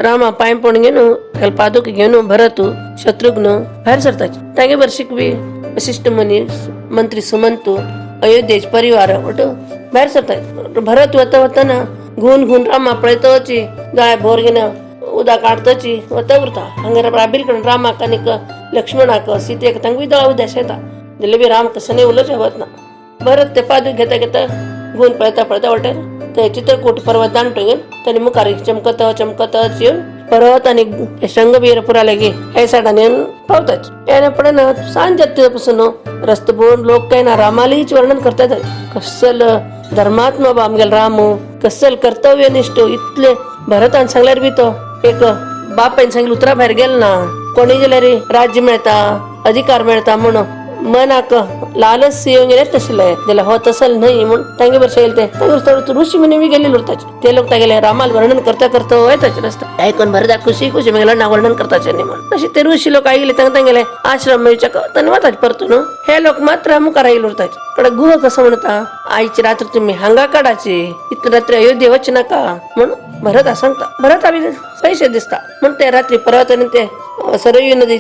रामा पांय पडून घेवन तागेले पादुका घेवन भरत शत्रुघ्न भायर सरताचे. तांगे बरशीक बी वशिष्ठ मुनी, मंत्री सुमंत, अयोध्येचे परिवार वट भायर सरतात. भरत वता वतना घुवन घुवन रामा पळयतची, दोळ्या भोर घेवन उदक काडतची वता उरता. हांगा राबील कडेन रामाक आनीक लक्ष्मणाक सीतेक तांकां बी दोळ्या उदेश येता. जाल्यार बी राम कसो उलोवचें वतना भरत ते पादूक घेता घेता घुवन पळयता पळयता वटेन ते चित्रकूट पर्वत दांडून घेवन ताणी मुखार चमकत चमकत येवन परत आनी शृंगवीरपुरा लागी हे सायडान येवन पावताच. येना पडना सांज जाता पसून रस्तो पळोवन लोक काय ना रामालीच वर्णन करतात. कसल धर्मात्मा बा आमगेलो राम, कसल कर्तव्यनिष्ठ. इतले भरतान सांगल्यार बी तो एक बापायन सांगले उतरा भायर गेलो ना. कोणी जाल्यार राज्य मेळता, अधिकार मेळता म्हणून मनाक लालस येवन गेले तसले जाल्यार हो तसल न्हय म्हूण तांगे बरें येयले. ते तांगे ऋषी मुनी बी गेल्ले उरताचे. ते लोक तागेले रामाल वर्णन करता करता वयताचे रस्ते आयकून भरता खुशी खुशी मागीर ना वर्णन करताचे न्ही म्हूण. तशें ते ऋषी लोक आयिल्ले तांकां तांगेले आश्रम तांणी वताचे परतून. हे लोक मात्र मुखार आयिल्ले उरताचे. कडे गुह कसो म्हणटा, आयची रात्र तुमी हांगा काडाची, इतले रात्री अयोध्ये वच नाका म्हूण भरता सांगता. भरता बी पयशे दिसता म्हूण ते रात्री परत आनी ते सरयू नदी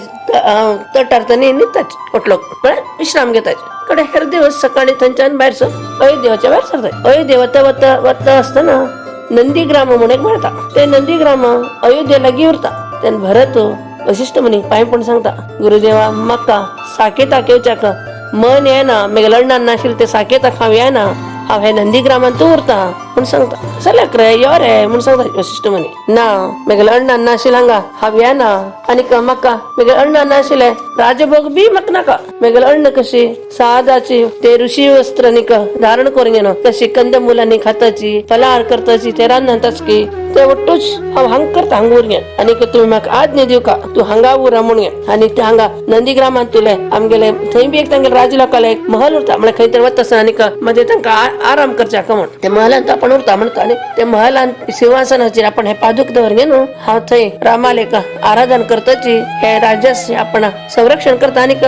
तटार तांणी न्हिदताच ओटलो, म्हळ्यार विश्राम घेताचे. कडे हेर दिवस सकाळी थंयच्यान भायर सर अयोध्येच्या भायर सरतात. अयोध्ये वता वता वता आसतना नंदीग्राम म्हूण एक मेळटा. ते नंदीग्राम अयोध्ये लागीं उरता. तेन्ना भरत वशिष्ठ मुनीक पांय पडून सांगता, गुरुदेवा म्हाका साकेताक येवच्याक मन येना, मागीर लंडन नाशिल्लें ते साकेताक हांव येना, हांव हे नंदीग्रामांत उरता म्हूण सांगता. चलक रे यो रे म्हूण सांगता वशिष्ठ मुनी. ना, मागीर अण्णा नाशिल्लें हांगा हांव येना, आनीक म्हाका मागीर अण्णा नाशिल्लें राजभोग बी म्हाका नाका. मागीर अण्ण कशी सादाची ते ऋषी वस्त्र आनीक धारण करून घेवन कशी कंदमुलांनी खाताची, फलाहार करताची, ते रांदताच की ते ಒಟ್ಟುच हांव हांग करता, हांगा उर घेवन. आनीक तुमी म्हाका आज्ञा दिवका तूं हांगा उर म्हूण घेवन. आनी ते हांगा नंदीग्रामांत तुले आमगेले थंय बी एक तांगेले राज लोकाले एक महल उरता, म्हळ्यार खंय तरी वता आसतना आनीक मदें तांकां आराम करच्याक म्हूण ते महलांत आपण उरता म्हणटा. आनी ते महलांत सिंहासनाचेर आपण हे पादूक दवर न्हू हांव थंय रामालेक आराधन करताची, हे राज्यास आपण संरक्षण करता. आनीक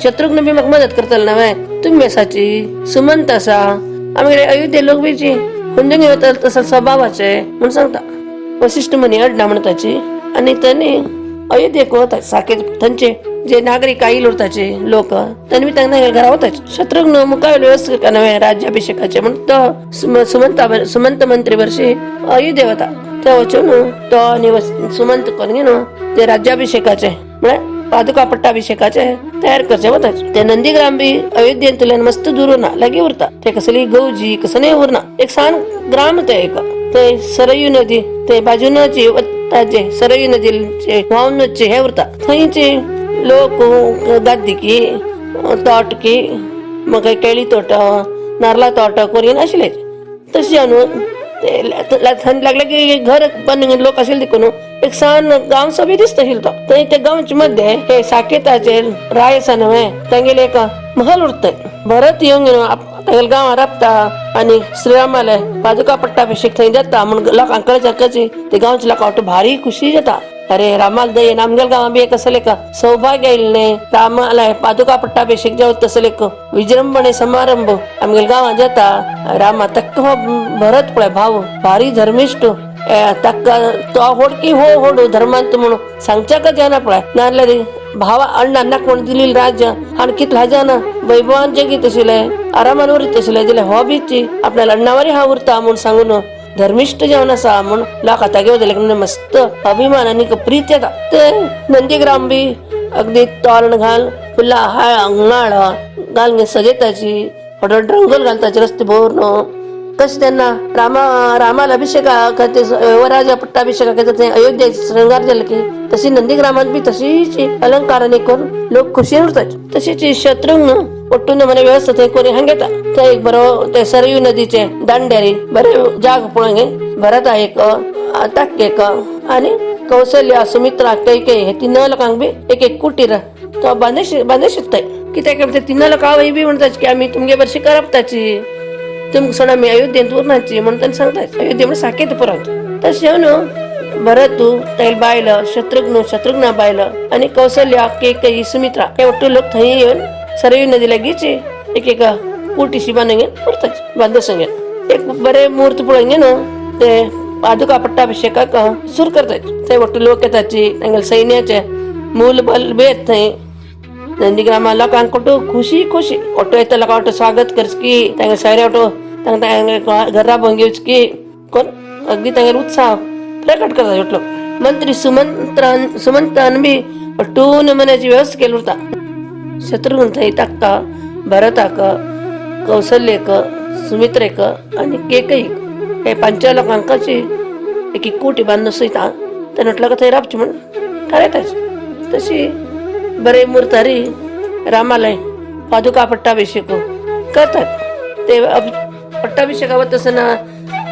शत्रुघ्न बी म्हाका मदत करतले न्हय, तुमी आसाची, सुमंत आसा, आमगेले अयोध्ये लोक बीची हुंदून वता तसो स्वभावाचे म्हूण सांगता. वशिष्ठ मुनी अडना म्हणटाची आनी तांणी अयोध्येक वता. साकेत थंयचे जे नागरीक आयिल्ले उरताचे लोक तांणी बी तांकां घरा वताचे. शत्रुघ्न मुखावेले व्यवस्था नव्हे राज्याभिषेकाचे म्हूण तो सुमंता सुमंत मंत्री वर्षी अयोध्ये वता. थंय वचून तो आनी सुमंत करून न्हू ते राज्याभिषेकाचे म्हळ्यार पादुका पट्टाभिषेकाचे तयार करचे वताचे. ते नंदीग्राम बी अयोध्येंतल्यान मस्त दूर उरना, लागीं उरता. ते कसली गौजी कसले उरना, एक सान ग्राम ते एक. ते सरयू नदी ते बाजूनची वताचे, सरयू नदीचे व्हांवनचे हे उरता. थंयचे लोक गाद्दिकी तोटकी मग केळी तोट नारला तोट करून आशिल्ले. तशें न्हू ते थंय लागले की घर बांदून लोक आशिल्ले देखून एक सान गांव सो बी दिसता आशिल्लो तो. थंय ते गांवचे मध्ये हे साकेताचे राय आसा न्हय तांगेले एक महल उरता. भरत येवन तागेल्या गांवां राबता आनी श्रीरामाले पादुका पट्टाभिषेक थंय जाता म्हूण लोकांक कळच्या कशी ते गांवच्या लोकांक भारी खुशी जाता. अरे रामाल दयेन आमगेल्या गांवां बी एक असले एक सौभाग्य आयिल्लें, रामाले पादुका पट्टाभिषेक जावं तसले एक विजृंभणे समारंभ आमगेल्या गांवां जाता. रामा तक्क हो भरत पळय भाव भारी धर्मिश्ट, ताका तो होड की हो होड धर्मांत म्हणून सांगच्याकच जायना पळय. नाल्यार भावा अण्णांना कोण दिलेलं राज्य आणि कितला जाना वैभवान जगीत आशिल्ले, आरामान उरीत आशिल्ले, जाल्यार हो बीची आपल्या अण्णावारी हा उरता म्हूण सांगून धर्मिश्ट जावन आसा म्हूण लोक तागे बद्दल मस्त अभिमान आनी प्रीत येता. ते नंदीग्राम बी अगदी तोरण घाल फुलां हाळ नाळ घालून सजयताची, फटफट रंगोल घालताचे रस्ते भरून. कशें तेन्ना रामाला अभिषेका युवराजा पट्टाभिषेका ते अयोध्ये शृंगार जाले की तशी नंदीग्रामात बी तशीच अलंकाराने करून लोक खुशी उरतात. तशीच शत्रुघ्न ಒಟ್ಟುನ ಮನೆ ವ್ಯವಸ್ಥೆ कोणी हांगेता ते एक बरो ते सरयू नदीचे दांड्यारी बरे जाग पळोवंक भरत एक ताक्केक आणि कौशल्या सुमित्रा कैकेयी हे तीन लोकांक बी एक एक कुटीर तो बांदे बांदे शिकताय. कित्याक ते तीन लोक आवय बी म्हणटात की आमी तुमगे बरशी करपताची, तुमकां सोड आमी अयोध्येंत उरनाची म्हणून तांणी सांगतात. अयोध्ये म्हणून साकेत परत तशें न्हू भरत तागेली बायल शत्रुघ्न शत्रुघ्ना बायल आनी कौशल्या कैकेयी सुमित्रा हे ಒಟ್ಟು लोक थंय येवन सरयू नदी लागींच एक एक कुटीशी बांदून उरतात. बांदो संगे एक बरे मूर्त पळोवन न्हू ते पादुका पट्टाभिषेकाक सुरू करतात. थंय वट्टू लोक येताची, तांगेले सैन्याचे मूल बल बी येत थंय. नंदीग्रामा लोकांक कोटू खुशी खुशी ऑटो येता, लोकां ऑटो स्वागत करची, तांगे सोयरे ऑटो तांकां तांगे घरा भोंवन घेवची कोण अगदी तांगेलो उत्साह प्रकट करता लोक. मंत्री सुमंत्रान सुमंतान बी ഒട്ടू नमुन्याची व्यवस्था केली उरता. शत्रुघ्न थंय ताका भरताक, कौशल्येक, सुमित्रेक आनी केकईक हे पंच लोकांकाची एक एक कोटी बांदून सयता ते म्हटलं थंय रावची म्हण थारायताच. तशी बरे मुर्तारी रामालय पादुका पट्टाभिषेक करतात. ते पट्टाभिषेका वता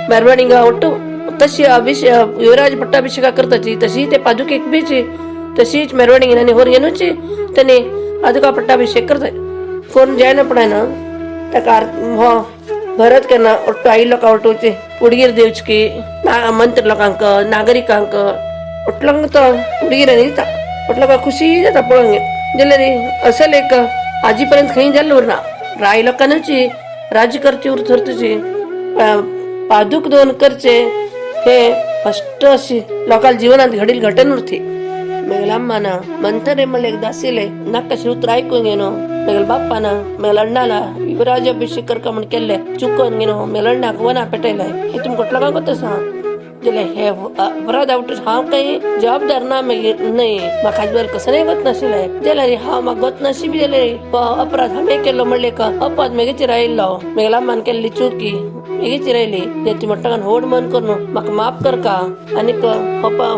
मेरवाणिंगा ಒಟ್ಟು तशी अभिषे युवराज पट्टाभिषेक करताची तशी ते पादुकेक बीची तशीच मेरवणिक आनी होर घेवनूच तेणी पादुका पट्टाभिषेक करतात. कोण जायना पडना ताका हो भरत केन्ना ಒಟ್ಟು आई लोकां ಒಟ್ಟುची उडगीर दिवची ना, मंत्री लोकांक, नागरिकांक, ಒಟ್ಟು लोकांक तो उडगीर दिता. ಒಟ್ಟು लोकांक खुशी जाता पळोवंक. जाल्यार असल एक आजी पर्यंत खंय जाल्लो उरना. राय लोकांनूच राज्य करची उरतची पादुक दोन करचे हे फस्ट अशी लोकांच्या जीवनात घडील घटन उरती. मेगल अम्मान मंतरे म्हणले एकदा दासिले नाका उतर आयकूंक घेनो मेगल बाप्पान मेगल अण्णाला युवराज अभिषेक करका म्हण केल्ले चुकोन घेनो मेगल अण्णाक वना पेटयले हे तुमकां लोकांक गोत आसा. जाल्यार हे अपराध आवट हांव काही जबाबदार ना मागीर न्हय, म्हाका हाजे बद्दल कसलेंय गोत नाशिल्लें. जाल्यार हांव म्हाका गोत नाशिबी जाल्यार अपराध हांवें केल्लो म्हणलें का अपवाद मेगेचेर आयिल्लो, मेगल्या अम्मान केल्ली चुकी मेगेचेर आयली. ती म्हणटा व्हड मन करून म्हाका माफ करका. आनीक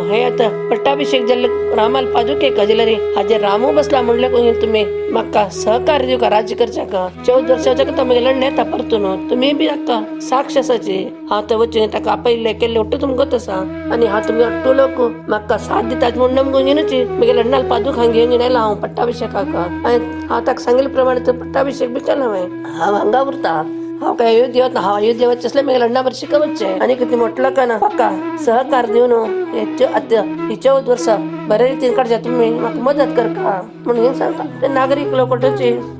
हे आतां पट्टाभिषेक जाल्ले रामाल पादुकेक जाल्यार हाजेर रामू बसला म्हणले तुमी म्हाका सहकार्य दिवका राज्य करच्याक. 14 वर्साच्या तो मागीर लढणे येता परतून, तुमी बी ताका साक्ष आसाची. हांव थंय वचून ताका आपयल्ले केल्ले ಒಟ್ಟು तुमकां गोत आसा आनी हांव तुमी अट्टू लोक म्हाका साथ दितात म्हूण नमगून घेवनूच मागीर लढणाल पादूक हांगा घेवन येयला हांव पट्टाभिषेकाक. आनी हांव ताका सांगिल्ले प्रमाणे तो पट्टाभिषेक बी केला हांवें. हांव हांगा उरता, हांव काय अयोध्येत ना, हांव अयोध्येत वचचे मागीर लढणा बरें शिकवचें. आनी कितें म्हटलं का ना म्हाका सहकार दिवन हे 14 वर्सां बरे रितीन काडच्या तुमी म्हाका मदत करका म्हणून घेवन सांगता. ते नागरीक लोक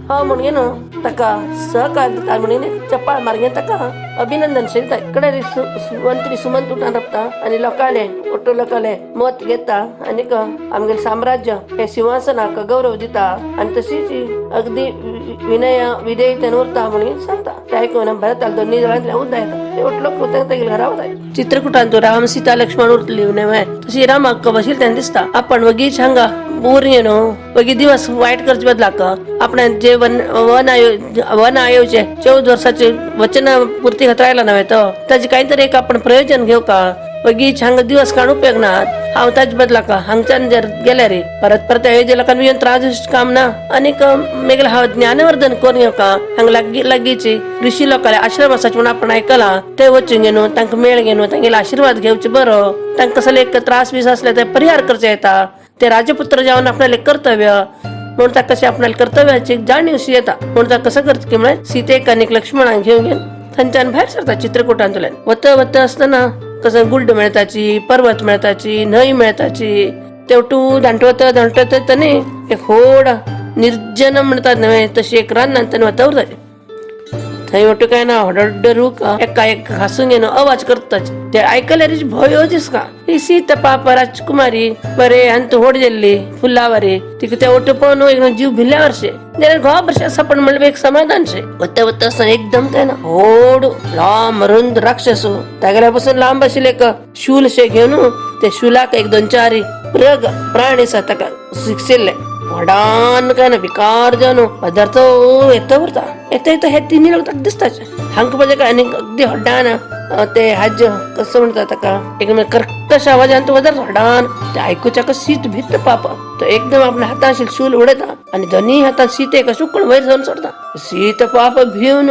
हा म्हण घेवन ताका सहकार दिता म्हणून चप्पाळ मार्गेन ताका अभिनंदन दिता. कडे मंत्री सुमंत उठान राबता आनी लोकांले ಒಟ್ಟು लोकांले मत घेता आनीक आमगेलें साम्राज्य हे सिंहासनाक गौरव दिता आनी तशीच अगदी विनय विधेयतेन उरता म्हणून सांगता. ते आयकून भरताल दोन्ही दोळ्यांतल्यान उदक येता. ते ಒಟ್ಟು लोक तांगेल्या घरा वतात. चित्रकूटांत राम सीता लक्ष्मण उरतली न्हय तशी रामाक बशिल्ले तेन्ना दिसता आपण वगीच हांगा बोर न्हू वगी दिवस वायट करचे बदलाक आपण जे वन वन आयो वन आयोचे 14 वर्साचे वचन पूर्ती खातीर आयला न्हय तो ताजे कांय तरी एक आपण प्रयोजन घेवं का. वगीच हांगा दिवस काडून उपयोग ना. हांव ताजे बदलाक हांगच्यान जर गेल्यार परत परत अयोध्ये लोकांक येवन त्रास दिवचें काम ना. आनीक मागीर हांव ज्ञानवर्धन करून घेवका. हांगा लागीं लागींची ऋषी लोकांले आश्रम आसाचे म्हूण आपण आयकलां, ते वचून घेवन तांकां मेळ घेवन तांगेले आशिर्वाद घेवचे बरो. तांकां कसले एक त्रास बीस आसले ते परिहार करचे येता. ते राजपुत्र जावन आपणाले कर्तव्य म्हणून ताका कशें आपणाले कर्तव्याची जाणीव अशी येता म्हणून ताका कसं करता की म्हळ्यार सीतेक आनी लक्ष्मणाक घेवन घेवन थंयच्यान भायर सरता चित्रकूटांतल्यान. वता वता आसतना कसं गुड्ड मेळताची, पर्वत मेळताची, न्हंय मेळताची. तेवटू दांटवता दांटवता ताणें एक व्हड निर्जन म्हणतात न्हय तशी एक रानान ताणें वता उरताची. थंय वट्टू काय ना व्हड रूख एका एक घासून घेवन आवाज करताच ते आयकल्यार भंय दिसका. ही सीता पाप राजकुमारी बरे आनी व्हड जाल्ली फुलावारी तिका ते वट्टू पळोवन एकदम जीव भिल्ल्या वर्षे जाल्यार घोवा भरशे आसा पण म्हणल्यार एक समाधान शे. वता वता आसतना एकदम काय ना व्हड लांब रुंद राक्षस तागेल्या पासून लांब आशिल्ले एक शूल शे घेवन ते शुलाक एक दोन चार मृग प्राणी आसा ताका शिक्षिल्ले व्हडान काय ना विकार जावन पदार्थ येता उरता येता येता हे तिन्ही लोक ताका दिसताच. हांकां म्हणजे काय आनी अगदी व्हडान ते हाज कसं म्हणटा ताका एकदम कर्कश आवाजान तो वदर व्हडान ते आयकुच्याक सीत भित्त पाप. तो एकदम आपल्या हातान शूल उडयता आनी दोन्ही हातान सीतेक अशें उकळून वयर जावन सोडता. सीत पाप भिवन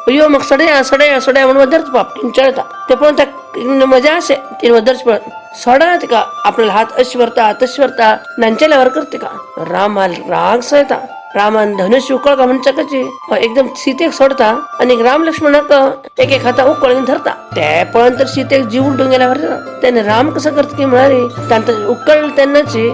अयो म्हाका सडया सडया सडया म्हणून वदरच पाप किंचाळता. ते पळोवन ताका मजा अशें तिने वदरच पळोवन सोडा तिका आपल्याला हात अश व्हरता तश व्हरता नांचेल्यावर करते का. रामाल राग सयता. रामान धनुष्य उकळ का म्हणच्याकची एकदम सीतेक सोडता आणि राम लक्ष्मणाक एक एक हाता उकळून धरता. ते पळोवन तर सीतेक जीव उड्डून गेल्यावर त्याने राम कसं करत की म्हणाले तांत उकळ तेन्नाची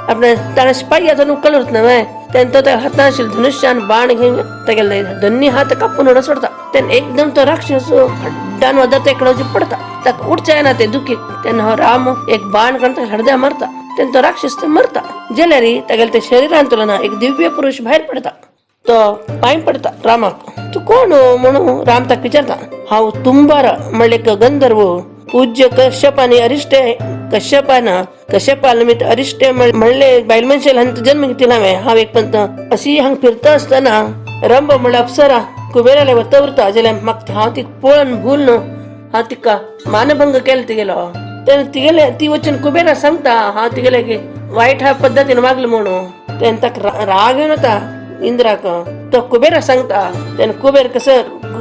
आपल्या ताणें शिपाई हातान उकळ होत न्हय तेन्ना तो त्या हातान धनुष्यान बाण घेवन तागेले दोन्ही हात कापून उडो सोडता. तेन्ना एकदम तो राक्षस हड्डान वदरता एकलो पडता, ताका उठचे ना ते दुखी. तेन्ना हो राम एक बाण काडून ताका हडद्या मारता. तेन्ना तो राक्षस ते मरता. जाल्यार तागेले ते शरीरांतलो ना एक दिव्य पुरुष भायर पडता. तो पांय पडता रामाक. तूं कोण म्हणून राम ताका विचारता. हांव तुंबार म्हणले एक गंधर्व, पूज्य कश्यप आनी अरिष्ट कश्यपान कश्यपान अरिष्ट म्हणले बायल मनशेल हांचो जन्म घेतिल्लो हांवें. हांव एक पंत अशी हांगा फिरता आसतना रंभ म्हणल्यार अप्सरा कुबेराले वता उरता, जाल्यार म्हाका हांव तिका पळोवन भूल न्हू हांव तिका मानभंग केलो तिगेलो. तेन्ना तिगेले ती वचून कुबेरा सांगता हांव तिगेले की वायट ह्या पद्दतीन वागलो म्हणून. तेन्ना ताका राग येवन वता इंद्राक. तो कुबेरा सांगता. तेन्ना कुबेर कसो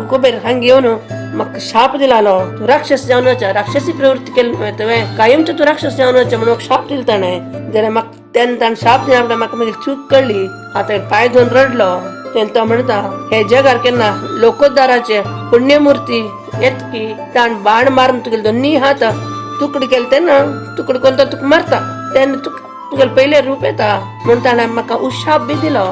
कुबेर हांगा येवन म्हाका शाप दिलालो, तूं राक्षस जावन वच, राक्षसी प्रवृत्ती केली न्हय तुवें, कायमचो तूं राक्षस जावन वच म्हणून म्हाका शाप दिलो ताणें. जाल्यार म्हाका तेन्ना ताणें शाप दिला म्हणल्यार म्हाका मागीर चूक कळ्ळी. हांव ताणें पांय धुवन रडलो. तेन्ना तो म्हणटा हे जगार केन्ना लोकोद्धाराचे पुण्यमुर्ती येत की ताण बाण मारून तुगेले दोन्ही हात तुकडी केले, तेन्ना तुकडी करून तो तुका मारता, तेन्ना तुका तुगेले पयले रूप येता म्हणून ताणें म्हाका उशाप बी दिलो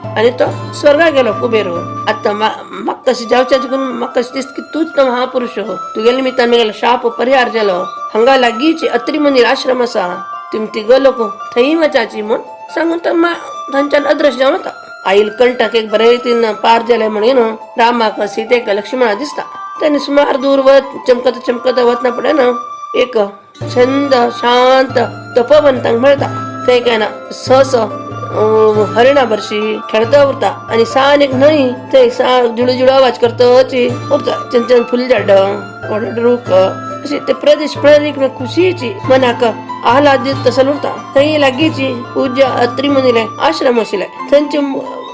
आनी तो स्वर्गा गेलो कुबेर. आतां म्हाका तशें जावचें देखून म्हाका कशें दिसता की तूंच तो महापुरुष, तुगेले निमित्तान म्हगेलो शाप परिहार जालो. हांगा लागींच अत्री मुनीर आश्रम आसा, तुमी तिगो लोक थंय वचाची म्हूण सांगून तो थंयच्यान अदृश्य जावन वता. आईल कंटक एक बरे रितीन पार जाले म्हणून न्हू रामाक सीतेक लक्ष्मणा दिसता. तेन्ना सुमार दूर वत चमकता चमकता वतना पळय न्हू एक छंद शांत तपोवन तांकां मेळटा. थंय काय ना स हरिणा भरशी खेळता उरता आनी सान एक न्हंय थंय सा जुळू जुळू आवाज करता अशी उरता. चंचन फुल झाडां व्हड रूख अशी ते प्रदेश पळयली खुशीची मनाक आह्लाद दित तसो उरता. थंय लागींची पूज्य अत्री मुनीले आश्रम आशिल्ले. थंयचे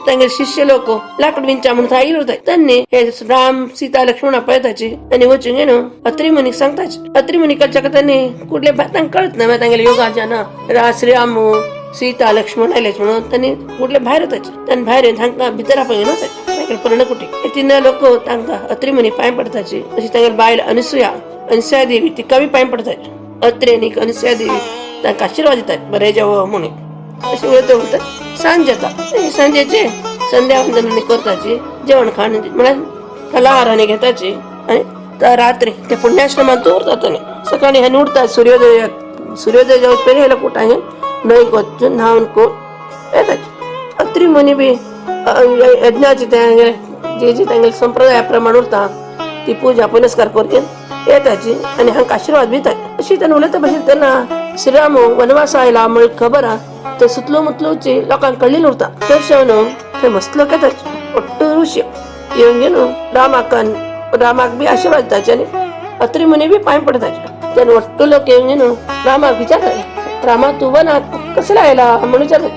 तांगेले शिष्य लोक लाकूड विंचा म्हणून थंय आयिल्ले उरताय. तेन्ना हे राम सीता लक्ष्मणा पळयताची आनी वचून न्हू अत्री मुनीक सांगताची. अत्री मुनी कडच्या तांणी कुठले तांकां कळत ना तांगेले योगाच्या ना श्रीराम सीता लक्ष्मण आयलेच म्हणून तांणी कुठले भायर वताचे. तांणी भायर येवन तांकां भितर आपण घेवन वताचे तांगेले पर्णकुटी. तीन लोक तांकां अत्री मुनी पांय पडताची. अशी तांगेली बायल अनुसुया अनुसुया देवी तिका बी पांय पडताची. अत्री आनी अनुसुया देवी तांकां आशिर्वाद दितात बरें जेव म्हणून. अशें उलयता उलयता सांज जाता. सांजेचे संध्या वंदन करताची, जेवण खाण म्हळ्यार फलाहार आनी घेताची आनी रात्री ते पुण्याश्रमांत उरतात. आनी सकाळी हें उठतात सूर्योदय सूर्योदय जावचे पयलीं हे लोक उठा न्हंयक वचून न्हावन करून येतात. अत्री मुनी बी यज्ञाचे तांगेले जे जे तांगेले संप्रदाया प्रमाण उरता ती पूजा पुनस्कार करून येताची आनी हांकां आशिर्वाद दितात. अशी तेन्ना उलयता भशेन तेन्ना श्रीराम वनवास आयला म्हळ्यार खबर आहा ते सुतलो मुतलोची लोकांक कळ्ळेलें उरता. तशें न्हू थंय मस्त लोक येतात ಒಟ್ಟು ऋषी येवन न्हू रामाक रामाक बी आशिर्वाद दिताचे आनी अत्री मुनी बी पांय पडताचे. तेन्ना ಒಟ್ಟು लोक येवन न्हू रामाक विचारतात, रामा तूं वनाक कसलो आयला म्हणून विचारतात.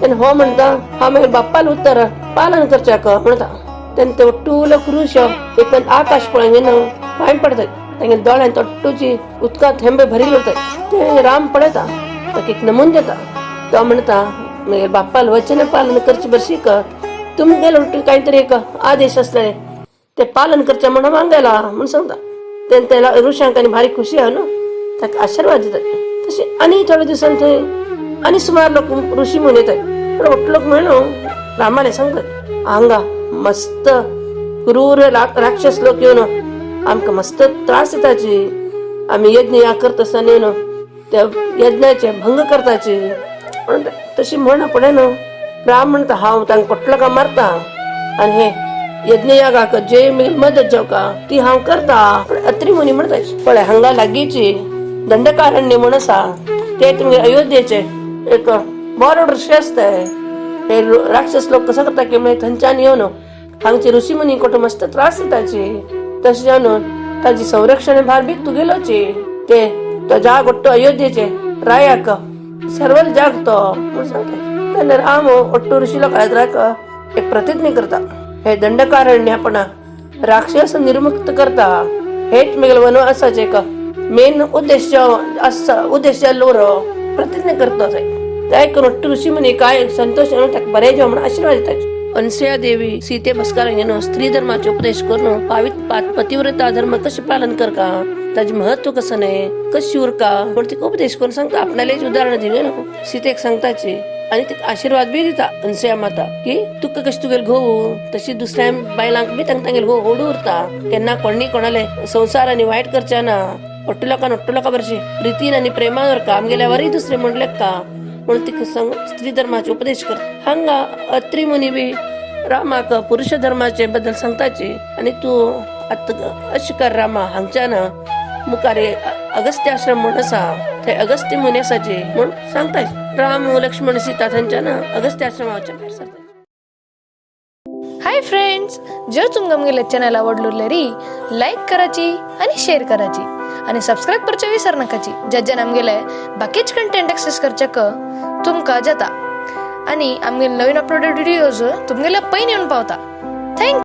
तेन्ना हो म्हणटा हांव मागीर बाप्पाल उत्तर पालन करच्याक म्हणटा. तेन्ना ते ಒಟ್ಟು लोक ऋषी एक आकाश पळोवन न्हू पांय पडतात. तांगेल्या दोळ्यांत ಒಟ್ಟುची उदकां थेंबे भरिल्ले उरतात. ते राम पळयता, ताका एक नमून दिता. तो म्हणटा मागीर बाप्पाल वचन पालन करचे बरशीक तुमगेलो काहीतरी एक आदेश आसले ते पालन करचे म्हणून मागयला म्हणून सांगता. तेन्ना त्याला ऋषांक आनी भारी खुशी आहा न्हू ताका आशिर्वाद दितात. तशें आनी थोड्या दिसान थंय आनी सुमार लोक ऋषी म्हूण येतात. पण ಒಟ್ಟು लोक म्हणून रामाले सांगतात हांगा मस्त क्रूर राक्षस लोक येवन आमकां मस्त त्रास दिताची, आमी यज्ञ या करता आसतना येवन त्या यज्ञाचे भंग करताची म्हणून तशी म्हण पळय न्हू राम म्हणटा हांव तांकां कोटलो का मारता आनी हे यज्ञयागाक जे मदत जावका ती हांव करता. पण अत्री मुनी म्हणटा पळय हांगा लागींची दंडकारण्य म्हण आसा ते तुमगे अयोध्येचे एक बरो ऋषी आसताय. हे राक्षस लोक कसो करता की मागीर थंयच्यान येवन हांगचे ऋषी मुनी कोटो मस्त त्रास दिताची. तशें जावन ताजी संरक्षण भार बी तुगेलोची ते तो जाग ಒಟ್ಟು अयोध्येचे रायाक सर्व जाग तो म्हणून सांगता. तेन्ना राम ಒಟ್ಟು ऋषी लोकांक एक प्रतिज्ञा करता हे दंडकारण्य आपण राक्षस निर्मुक्त करता हेच मेगेले वनवासाचे एक मेन उद्देश आसा उद्देश जाल्लो प्रतिज्ञा करता थंय. ते करून ಒಟ್ಟು ऋषी मुनी काय संतोष ताका बरें जेव म्हणून आशिर्वाद दितात. अनसुया देवी सीते बसकार स्त्री धर्माचे उपदेश करून पतिव्रता धर्म कशें पालन करका, ताजें महत्व कसं न्हय, कशी उरका म्हण तिका उपदेश करून सांगता. आपणालेच उदाहरण दिवन न्हू सीतेक सांगताची. आनी तिका आशिर्वाद बी दिता अनसुया माता की तुका कशें तुगेले घोव तशी दुसऱ्या बायलांक बी तांकां तांगेले घोव व्हड उरता, केन्ना कोणी कोणाले संवसार आनी वायट करचे ना, ഒട്ടു लोकां भरशी प्रितीन आनी प्रेमान व्हरका आमगेल्या वरी दुसरे म्हणले का म्हणून तिका सांग स्त्री धर्माचे उपदेश करता. हांगा अत्री मुनी बी रामाक पुरुष धर्माचे बद्दल सांगताची आनी तूं आतां अशें कर रामा, हांगच्यान मुखार अगस्त्य आश्रम म्हूण आसा थंय अगस्त्य मुनी आसाची म्हूण सांगता. राम लक्ष्मण सीता थंयच्यान अगस्त्य आश्रमाच्या भायर सरता. हाय फ्रेंड्स, जर तुमकां आमगेले चॅनल आवडलोलेरी लायक कराची आणि शेअर कराची आणि सबस्क्राईब करचे विसर नकाची, ज्याच्यान आमगेले बाकीच कंटेंट एक्सेस करच्याक तुमकां जाता आणि आमगेले नवीन अपलोडेड व्हिडिओज तुमगेले पयलीं येवन पावता. Thank.